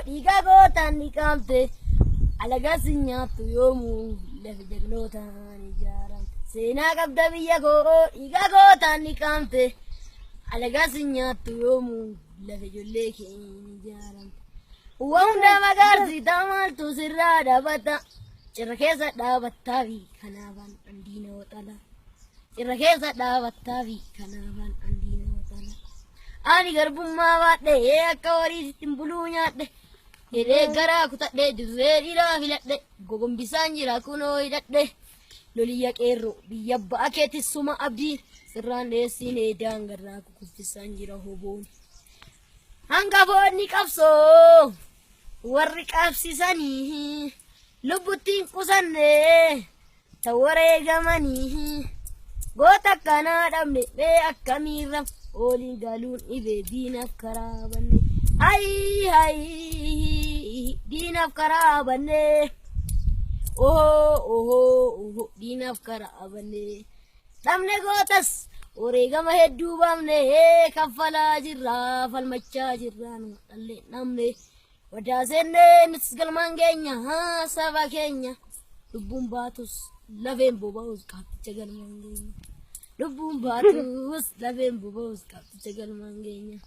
dhiiga gootaan ni qaamte. Alagaa si nyaattu yoomuu lafa jagnootaan ijaaramte. Seenaa qabda biyya koo dhiiga gootaan ni qaamte. Alagaa si nyaattu yoomuu lafa ijoollee keenya ijaaramte. Waa hunda magaarsita maaltu sirraa dhaabata. Cirra keessa dhaabattaa fi kanaafaan andiina waxala. Cirra keessa dhaabattaa fi kanaafaan andiina waxala. Ani garbummaa baadhee akka horiitti hin buluu nyaadhe. Jedhee garaa kutadhee dirree dhiiraa filadhe. Gogombisaan jira kunoo hidhadhe. Loliyya qeerroo biyya ba'a keetti suma abdii. Sirraan dheessinee daangarraa kukuffisaan jira hoboon. Hangafoonni qabsoo warri qabsisanii lubbutti hin qusanne ta wareegamanii goota akkanaa dhabne mee akkamiirra ooliin galuun dhibee diinaaf karaa banne. Hayi hayi diinaaf karaa banne. Ohoo ohoo ohoo diinaaf karaa banne. Dhabne gootas wareegama hedduu baafne kaffalaa jirra falmachaa jirra nu dhallee dhabne. Wadaa seennee nutis galmaan keenya saba keenya lubbuun baatus lafeen boba'us qaabxicha galmaan keenya. Lubbuun baatus lafeen boba'us qaabxicha galmaan keenya.